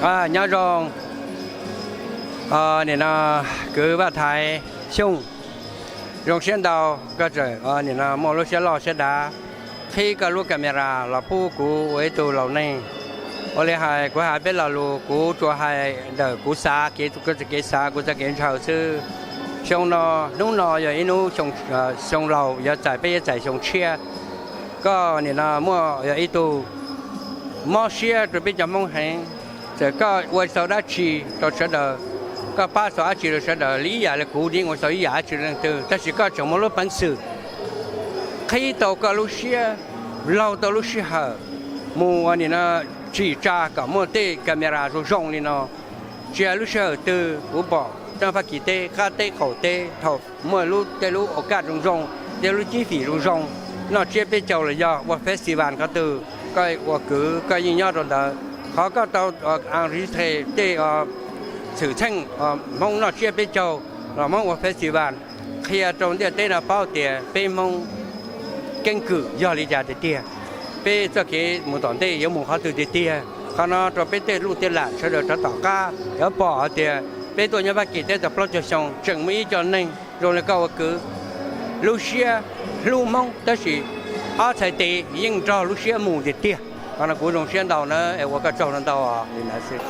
Nyob zoo, nim no kwv Vaj Thaiv Xyooj, zoo siab ntau koj tseem nim no muaj lub siab loj siab dav qhib koj lub camera los pub kuv ua ib tug laus neeg. Ua li hais kuv hais peb lo lus, kuv tsuas hais ntawm kuv xav kev, kuv txoj kev xav, kuv txoj kev ntshaw xwb. Xyoo no, hnub no yog ib hnub xyoo laus, yuav txais, peb yuav txais xyoo tshiab. Koj nim no muaj yog ib tug mob siab rau peb cov Hmoob heev. Txawm koj ua tau dab tsi rau sawv daws, koj pab tau dab tsi rau sawv daws li ib yam li kuv yeej ua tau ib yam dab tsi rau leej twg, tab sis koj tseem muaj lub peev xwm qhib tau koj lub siab, laug tau lub sij hawm mus ua nim no tsim tsa kom muaj tej camera zoo zoo li no. Tsis hais lub sij hawm twg kuv pom Fab Kis teb, qab teb qaum teb, thaum muaj lub, tej lub au kaj zoo zoo, tej lub cib fim zoo zoo, noj tsiab peb caug los yog ua festival qhov twg, koj ua kwv koj yeej nyob rau ntawd. Qhov koj tau enregister tej xwm txheej Hmoob noj tsiab peb caug los Hmoob ua festival, qhia rau ntiaj teb no paub tias peb Hmoob keeb kwm yog li cas tiag tiag, peb txoj kev mus tom ntej yuav mus qhov twg tiag tiag. Qhov no rau peb tej lub tej lam sawv daws rov tom qab yuav pom hais tias peb tuaj nyob Fab Kis teb tau plaub caug xyoo tseem muaj ib co neeg zoo li koj ua kwv, lub siab hlub Hmoob tab sis ob txhais tes yeej nrog lub siab mus tiag tiag. Qhov no kuv zoo siab ntau na, es ua koj tsaug ntau li ntawd xwb.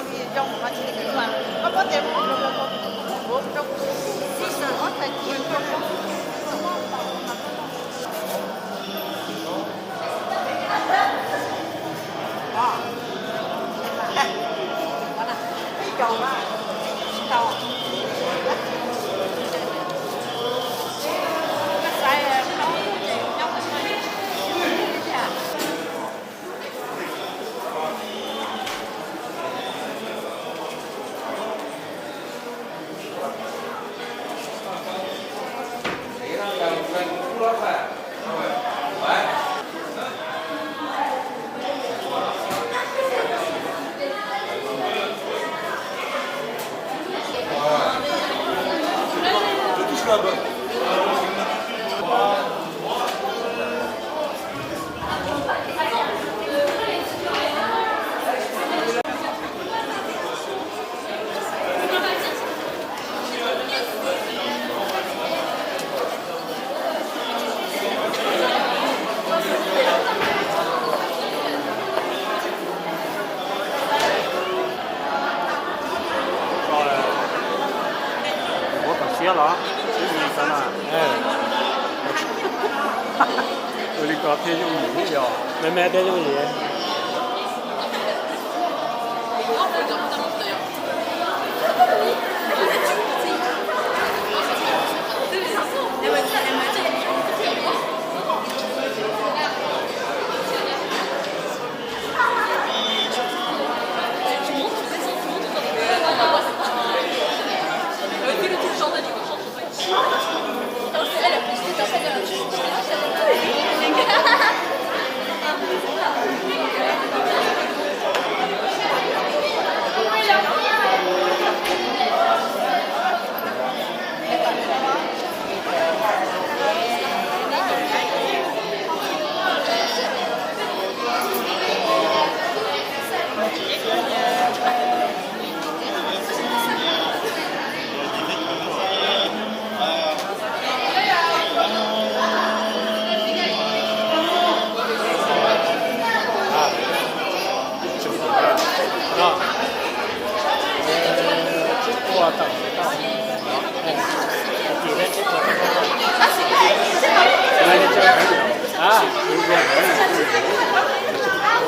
Ua kom siab los sib nis xav na. Ua li ko thiaj yooj yim thiab yog me me thiaj yooj yim.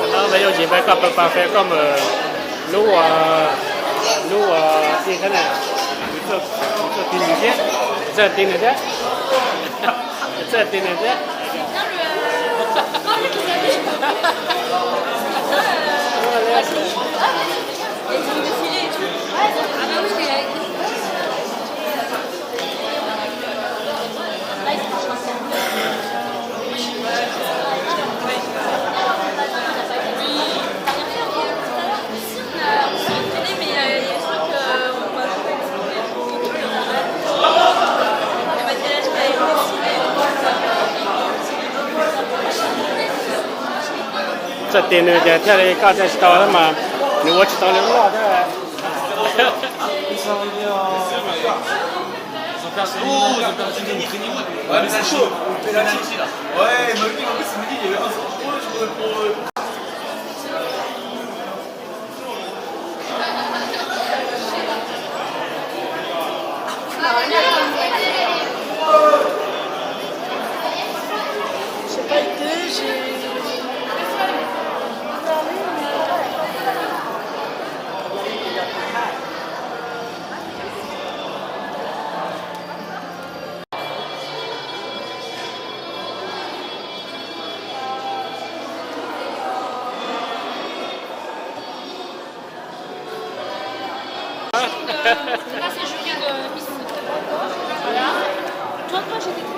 Ntawd yooj yim npaj koj pas fes koj mus lub, lub ib thab na, txawj ti nws thiab, txawj ti nws thiab, txawj ti nws thiab. Txawj ti nws ces thiaj li koj thiaj tsis tau mas, nws ua tsis tau li loj thiab. Ils sont arrivés en... Ils ont perdu, ils ont perdu Denis. Ouais, mais c'est chaud. Le pénalty. Ouais, mais oui, en plus, il me dit, il y a eu un centre, je trouvais pour... J'ai pas été, j'ai... Là, c'est Julien de Miss. Voilà. Toi, toi, j'étais trop.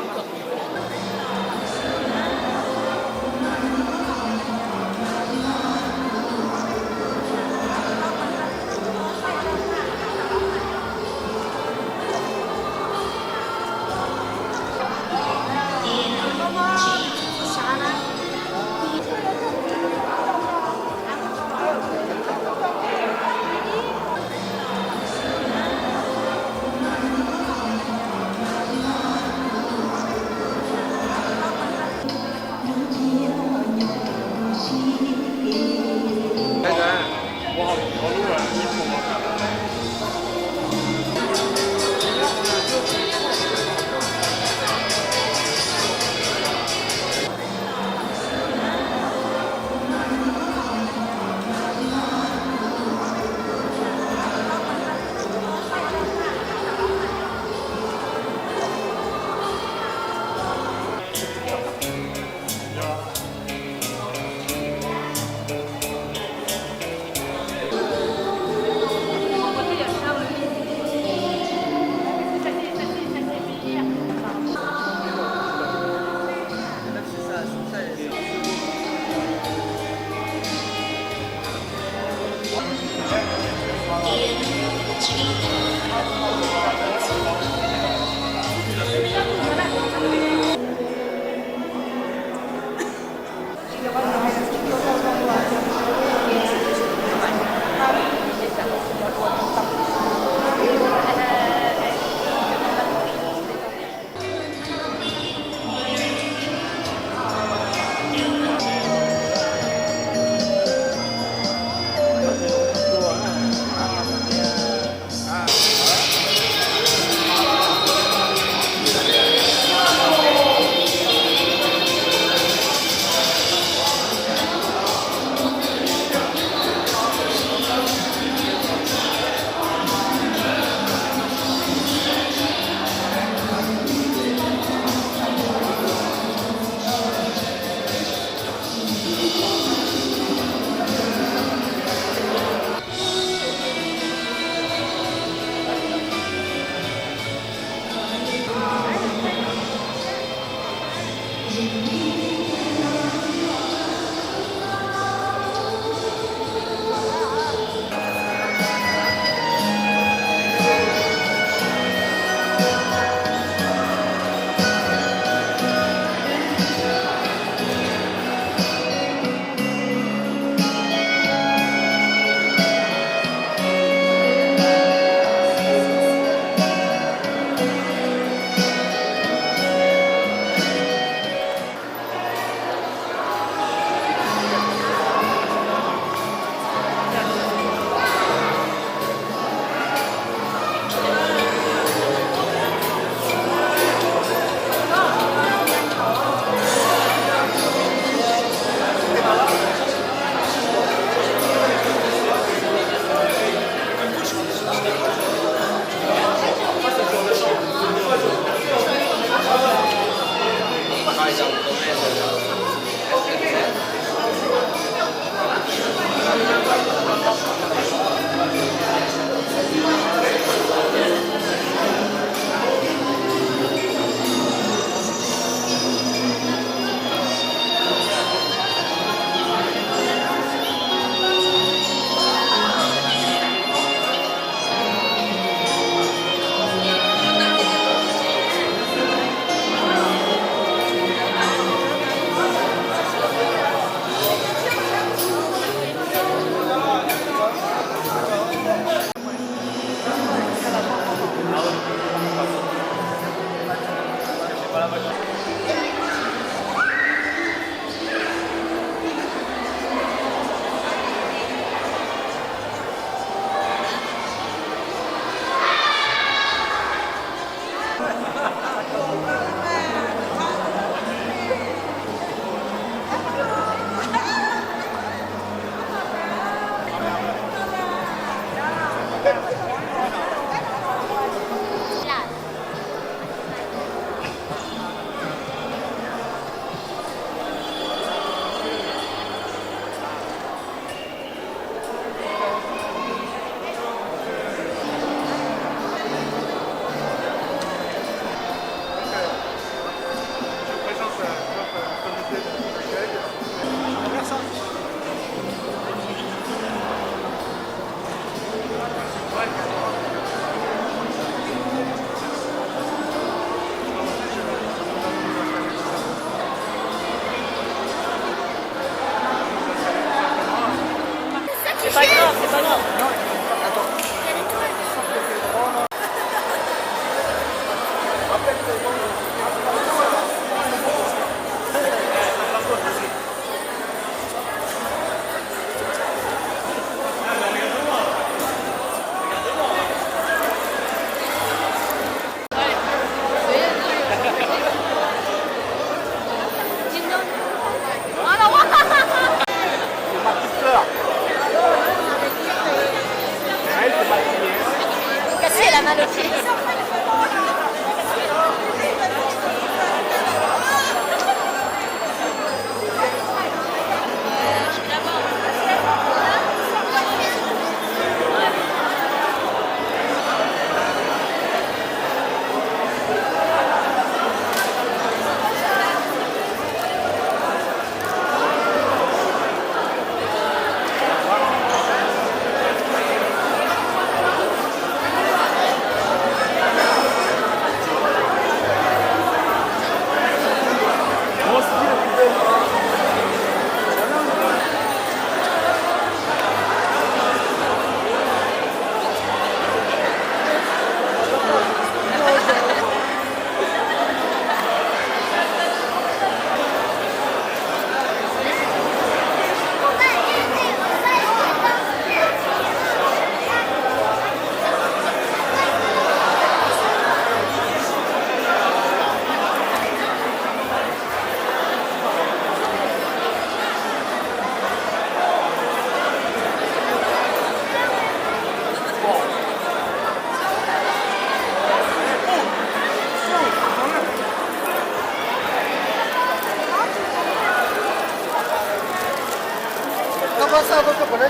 Tau, tau,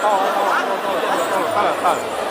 tau, tau, tau, tau.